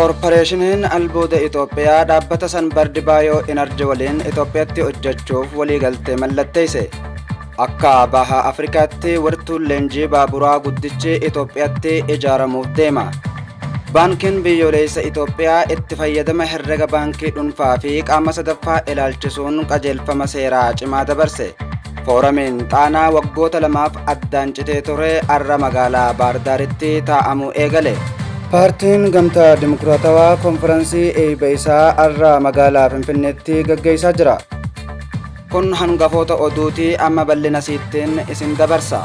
Koorporeeshiniin Albuuda Itoophiyaa dhaabbata Sanbardi Baayoo Inarji waliin Itoophiyaatti hojjechuuf waliigaltee mallatteesse. Akka Baha Afrikaatti wirtuun leenjii baaburaa guddichi Itoophiyaatti ijaaramuuf deema. Baankiin Biyyoolessa Itoophiyaa itti fayyadama herrega baankii dhuunfaa fi qaama sadaffaa ilaalchisuun qajeelfama seeraa cimaa dabarse. Fooramiin Xaanaa waggoota lamaaf addaan citee ture har'a magaalaa Baardaaritti taa'amuu eegale. Paartiin Gamtaa Dimokiraatawaa konfiransii eebba isaa har'a magaalaa Finfinneetti gaggeessaa jira. Kun hangafoota oduutii amma bal'ina siittiin isin dabarsa.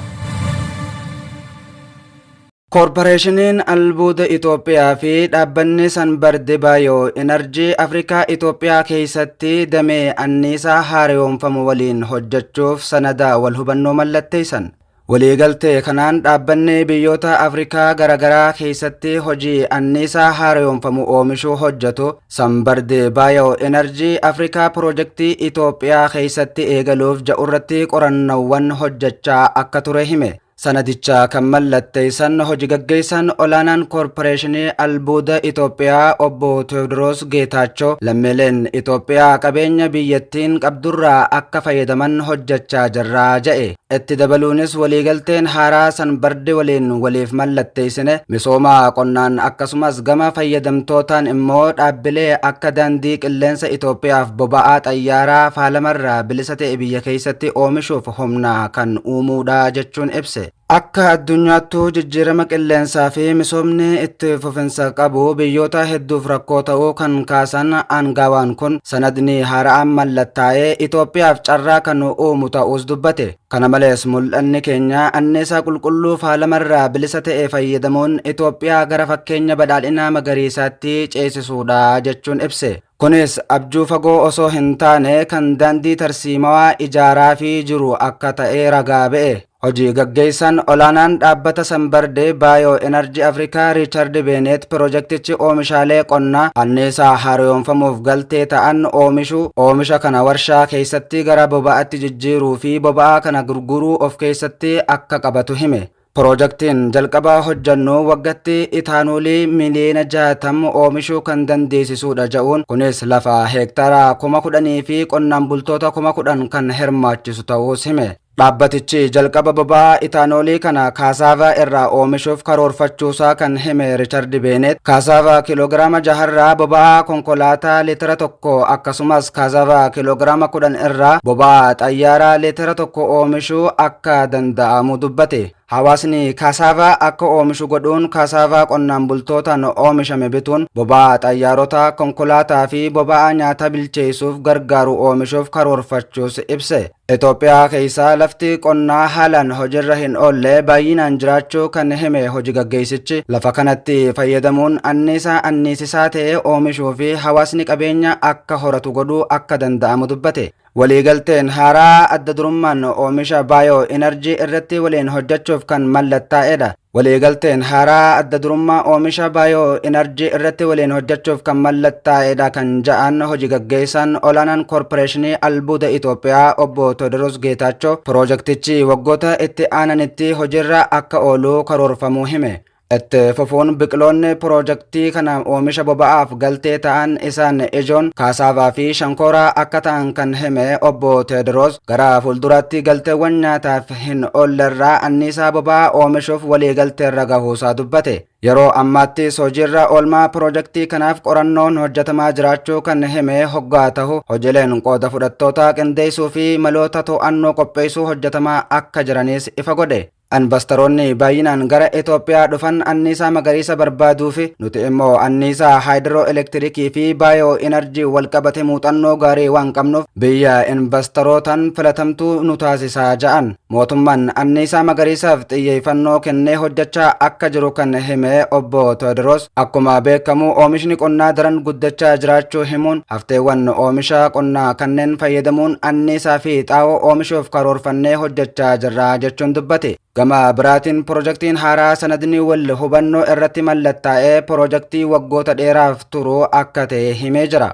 Koorporeeshiniin Albuuda Itoophiyaa fi dhaabbanni Sanbardi Baayoo Inarjii Afrikaa Itoophiyaa keessatti damee anniisaa haareyoomfamu waliin hojjechuuf sanada wal hubannoo mallatteessan. Waliigaltee kanaan dhaabbanni biyyoota Afrikaa garaagaraa keessatti hojii anniisaa haareyoomfamu oomishuu hojjetu Sanbardi Baayoo Inarjii Afrikaa piroojeektii Itoophiyaa keessatti eegaluuf ja'urratti qorannoowwan hojjechaa akka ture hime. Sanadicha kan mallatteessan hojii gaggeessaan olaanaan koorporeeshinii albuuda Itoophiyaa obbo Teewodiroos Geetaachoo lammiileen Itoophiyaa qabeenya biyyattiin qabdurraa akka fayyadaman hojjechaa jirraa jedhe. Itti dabaluunis waliigalteen haaraa sanbardi waliin waliif mallatteessine misooma qonnaan akkasumas gama fayyadamtootaan immoo dhaabbilee akka daandii qilleensa Itoophiyaaf boba'aa xayyaaraa faalamarraa bilisa ta'e biyya keessatti oomishuuf humna kan uumuudha jechuun ibse. Akka addunyaattuu jijjiirama qilleensaa fi misoomni itti fufinsa qabu biyyoota hedduuf rakkoo ta'uu kan kaasan aangaawaan kun sanadni haara'aan mallattaa'ee Itoophiyaaf carraa kan uumu ta'uus dubbate. Kana malees mul'anni keenya anniisaa qulqulluu faalamarraa bilisa ta'e fayyadamuun Itoophiyaa gara fakkeenya badhaadhinaa magariisaatti ceesisuudha jechuun ibse. Kunis abjuu fagoo osoo hin taane kan daandii tarsiimawaa ijaaraa fi jiru akka ta'e ragaa ba'e. Hojii gaggeessaan olaanaan dhaabbata Sanbardee Baayoo Enerjii Afrikaa Riichard Beeneet piroojeektichi oomishaalee qonnaa anniisaa haaromfamuuf galtee ta'an oomishuu, oomisha kana warshaa keessatti gara boba'aatti jijjiiruu fi boba'aa kana gurguruu of keessatti akka qabatu hime. Piroojeektiin jalqaba hojjannu waggaatti itaanoolii miliyoona 60 oomishuu kan dandeessisudha jedhuun kunis lafa heektaara 10,000 fi qonnaan bultoota 10,000 kan hirmaachisu ta'uus hime. Dhaabbatichi jalqaba boba'aa itaanoolii kana kaasaavaa irraa oomishuuf karoorfachuusaa kan hime Riichard Beeneet kaasaavaa kiiloogiraama jaharraa boba'aa konkolaataa liitira 1 akkasumas kaasaavaa kiiloogiraama 10 irraa boba'aa xayyaaraa liitira 1 oomishuu akka danda'amu dubbate. Hawaasni kaasaavaa akka oomishu godhuun kaasaavaa qonnaan bultootaan oomishame bituun boba'aa xayyaarota konkolaataa fi boba'aa nyaata bilcheessuuf gargaaru oomishuuf karoorfachuus ibse. Itoophiyaa keessaa lafti qonnaa haalaan hojiirra hin oolle baay'inaan jiraachuu kan hime hojii gaggeessichi lafa kanatti fayyadamuun anniisaa anniisisaa ta'e oomishuu fi hawaasni qabeenya akka horatu godhuu akka danda'amu dubbate. Waliigalteen haaraa adda durummaan oomisha baayoo inarjii irratti waliin hojjechuuf kan mallattaa'edha. Waliigalteen haaraa adda durummaa oomisha baayoo inarjii irratti waliin hojjechuuf kan mallattaa'edha kan ja'an hojii gaggeessaan olaanaan koorporeeshinii albuuda Itoophiyaa obbo Tewoodiroos Geetaachoo piroojeektichi waggoota itti aananitti hojiirra akka oolu karoorfamuu hime. Itti fufuun biqiloonni piroojeektii kana oomisha boba'aaf galtee ta'an isaan ijoon kaasaavaa fi shankooraa akka ta'an kan hime obbo Teediroos gara fuulduraatti galteewwan nyaataaf hin oollerraa anniisaa boba'aa oomishuuf waliigalteerra gahuusaa dubbate. Yeroo ammaatti hojiirra oolmaa piroojeektii kanaaf qorannoon hojjetamaa jiraachuu kan hime hoggaa ta'u hojiileen qooda fudhattoota qindeessuu fi maloota to'annoo qopheessuu hojjetamaa akka jiranis ifa godhe. Invastaroonni baay'inaan gara Itoophiyaa dhufan anniisaa magariisa barbaaduu fi nuti immoo anniisaa haayidiroo elektirikii fi baayoo inarjii wal qabate muuxannoo gaarii waan qabnuuf biyya invastarootaan filatamtuu nu taasisaa ja'an. Mootummaan anniisaa magariisaaf xiyyeeffannoo kennee hojjechaa akka jiru kan hime obbo Tewoodiroos akkuma beekamu oomishni qonnaa daran guddachaa jiraachuu himuun hafteewwan oomisha qonnaa kanneen fayyadamuun anniisaa fi xaa'oo oomishuuf karoorfannee hojjechaa jirra jechuun dubbate. Gama biraatiin piroojeektiin haaraa sanadni wal hubannoo irratti mallattaa'ee piroojeektii waggoota dheeraaf turu akka ta'e himee jira.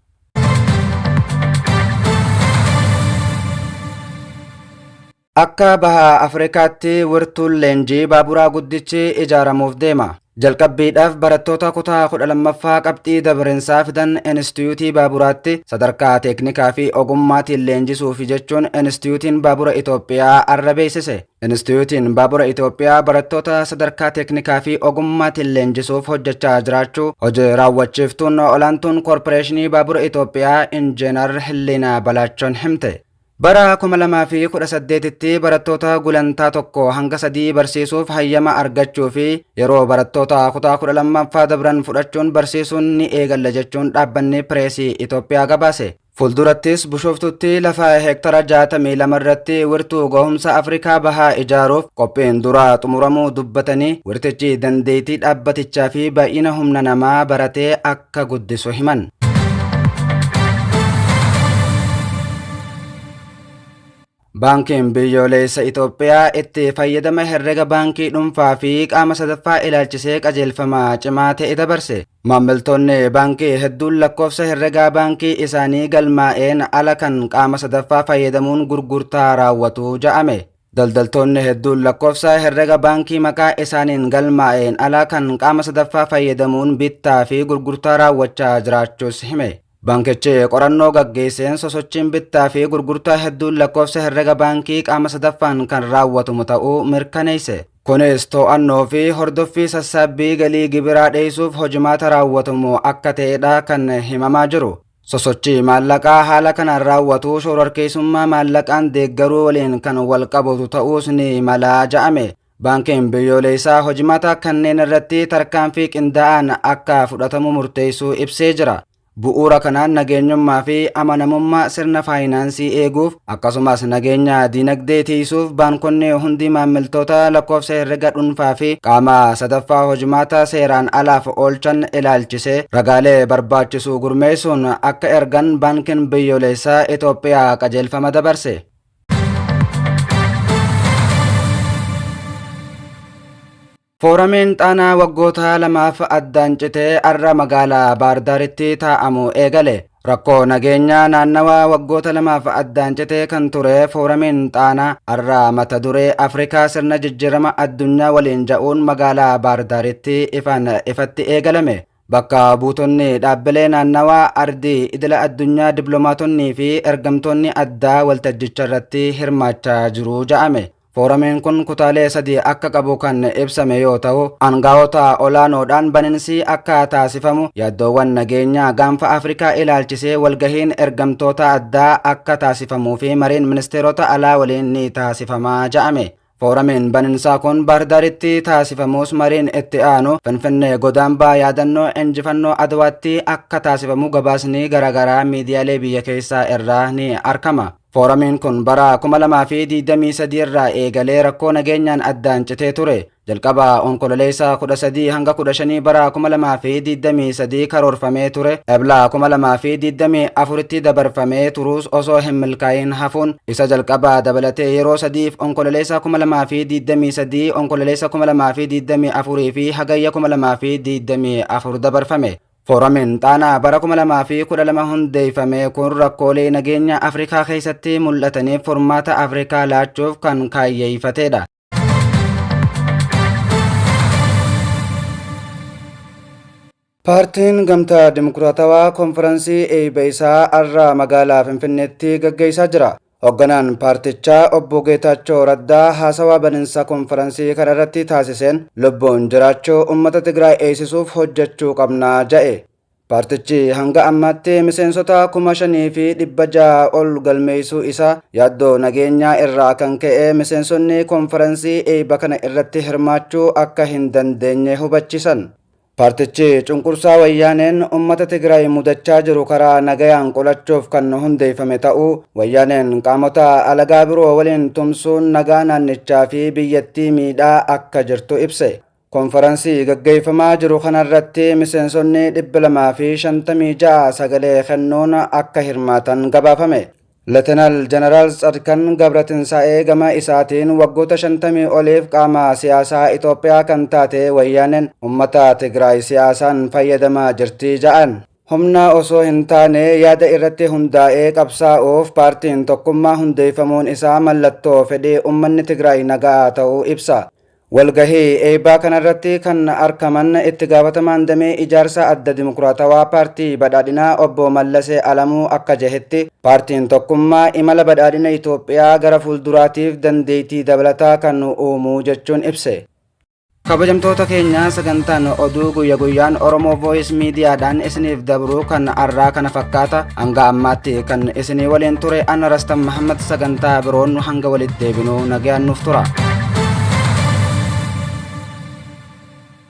Akka baha Afrikaatti wirtuun leenjii baaburaa guddichi ijaaramuuf deema. Jalqabbiidhaaf barattoota kutaa 12ffaa qabxii dabrinsaa fidan Inistiyuutii Baaburaatti sadarkaa teeknikaa fi ogummaatiin leenjisuufi jechuun Inistiyuutiin Baabura Itoophiyaa arra beeksise. Inistiyuutiin Baabura Itoophiyaa barattoota sadarkaa teeknikaa fi ogummaatiin leenjisuuf hojjechaa jiraachuu hojii raawwachiiftuun olaantuun Koorporeeshinii Baabura Itoophiyaa Injiinar Hilliinaa Balaachoon himte. Bara 2018tti barattoota gulantaa 1 hanga 3 barsiisuuf hayyama argachuu fi yeroo barattoota kutaa 12ffaa dabran fudhachuun barsiisuun ni eegalla jechuun dhaabbanni Pireesii Itoophiyaa gabaase. Fuuldurattis Bushooftutti lafa heektara 62 irratti wirtuu gahumsa Afrikaa Bahaa ijaaruuf qophiin duraa xumuramuu dubbatanii wirtichi dandeettii dhaabbatichaa fi baay'ina humna namaa baratee akka guddisu himan. Baankiin Biyyoolessa Itoophiyaa itti fayyadama herrega baankii dhuunfaa fi qaama sadaffaa ilaalchisee qajeelfama cimaa ta'e dabarse. Maamiltoonni baankii hedduun lakkoofsa herregaa baankii isaanii galmaa'een ala kan qaama sadaffaa fayyadamuun gurgurtaa raawwatu ja'ame. Daldaltoonni hedduun lakkoofsa herrega baankii maqaa isaaniin galmaa'een ala kan qaama sadaffaa fayyadamuun bittaa fi gurgurtaa raawwachaa jiraachuus hime. Baankichi qorannoo gaggeesseen sosochiin bittaa fi gurgurtaa hedduun lakkoofsa herrega baankii qaama sadaffaan kan raawwatamu ta'uu mirkaneesse. Kunis to'annoo fi hordoffii sassaabbii galii gibiraa dheessuuf hojimaata raawwatamu akka ta'edha kan himamaa jiru. Sosochii maallaqaa haala kanaan raawwatu shororkeessummaa maallaqaan deeggaruu waliin kan wal qabatu ta'uus ni malaa ja'ame. Baankiin biyyoolessaa hojimaata kanneen irratti tarkaanfii qindaa'aan akka fudhatamu murteessuu ibsee jira. Bu'uura kanaan nageenyummaa fi amanamummaa sirna faayinaansii eeguuf akkasumas nageenya diinagdee tiisuuf baankonni hundi maamiltoota lakkoofsa herrega dhuunfaa fi qaama sadaffaa hojimaata seeraan alaaf oolchan ilaalchisee ragaalee barbaachisu gurmeessuun akka ergan baankiin biyyoolessaa Itoophiyaa qajeelfama dabarse. Fooramiin Xaanaa waggoota lamaaf addaan citee arra magaalaa Baardaaritti taa'amu eegale. Rakkoo nageenyaa naannawaa waggoota lamaaf addaan citee kan ture Fooramiin Xaanaa arra mata duree Afrikaa sirna jijjiirama addunyaa waliin ja'uun magaalaa Baardaaritti ifaan ifatti eegalame. Bakka buutonni dhaabbilee naannawaa ardii idila addunyaa dippiloomaatonnii fi ergamtoonni addaa waltajjicha irratti hirmaachaa jiru ja'ame. Fooramiin kun kutaalee sadii akka qabu kan ibsame yoo ta'u, aangaa'ota olaanoodhaan baninsi akka taasifamu, yaaddoowwan nageenyaa gaanfa Afrikaa ilaalchisee walgahiin ergamtoota addaa akka taasifamuu fi mariin ministeerota alaa waliin ni taasifamaa ja'ame. Fooramiin baninsaa kun Baardaaritti taasifamus mariin itti aanu Finfinnee Godaambaa yaadannoo injifannoo Adwaatti akka taasifamu gabaasni garaagaraa miidiyaalee biyya keessaa irraa ni argama. Fooramiin kun bara 2023 irraa eegalee rakkoo nageenyaan addaan citee ture. Jalqaba onkololeessa 13 hanga 15 bara 2023 karoorfamee ture. Ebla 2024tti dabarfamee turuus osoo hin milkaa'in hafuun isa jalqaba dabalatee yeroo sadiif onkololeessa 2023, onkololeessa 2024 fi hagayya 2024 dabarfame. Fooramiin Xaanaa bara 2012 hundeeffame kun rakkoolee nageenya Afrikaa keessatti mul'ataniif furmaata Afrikaa laachuuf kan kaayyeeffatedha. Paartiin Gamtaa Dimokiraatawaa konfiraansii eebba isaa har'a magaalaa Finfinneetti gaggeessaa jira. Hoogganaan paartichaa obbo Geetaachoo Raddaa haasawaa baninsa konfiraansii kana irratti taasiseen lubbuun jiraachuu uummata Tigraay eegsisuuf hojjechuu qabnaa jedhe. Paartichi hanga ammaatti miseensota 5,600 ol galmeessuu isaa yaaddoo nageenyaa irraa kan ka'e miseensonni konfiraansii eebba kana irratti hirmaachuu akka hin dandeenye hubachiisan. Paartichi cunqursaa wayyaaneen uummata Tigraay mudachaa jiru karaa nagayaan qolachuuf kan hundeeffame ta'uu wayyaaneen qaamota alagaa biroo waliin tumsuun nagaa naannichaa fi biyyattii miidhaa akka jirtu ibse. Konfiraansii gaggeeffamaa jiru kanarratti miseensonni 256 sagalee kennuun akka hirmaatan gabaafame. Leetenaal Jeneraal Tsadkan Gabratinsaa'ee gama isaatiin waggoota 50 oliif qaama siyaasaa Itoophiyaa kan taate wayyaaneen uummata Tigraay siyaasaan fayyadamaa jirti ja'an. Humna osoo hin taane yaada irratti hundaa'ee qabsaa'uuf paartiin tokkummaa hundeeffamuun isaa mallattoo fedhii uummanni Tigraay nagaa ta'uu ibsa. Walgahii eebbaa kanarratti kan argaman itti gaafatamaan damee ijaarsa Adda Dimokiraatawaa Paartii Badhaadhinaa Obbo Mallasee Alamuu akka jehetti, paartiin Tokkummaa imala badhaadhina Itoophiyaa gara fuulduraatiif dandeettii dabalataa kan uumuu jechuun ibse. Kabajamtoota keenya, sagantaan oduu guyya guyyaan Oromoo Voice Miidiyaadhaan isiniif dabru kan arraa kana fakkaata. Hanga ammaatti kan isinii waliin ture ana Rastan Mahammad. Sagantaa biroon hanga walitti deebinu nagayaan nuuf tura.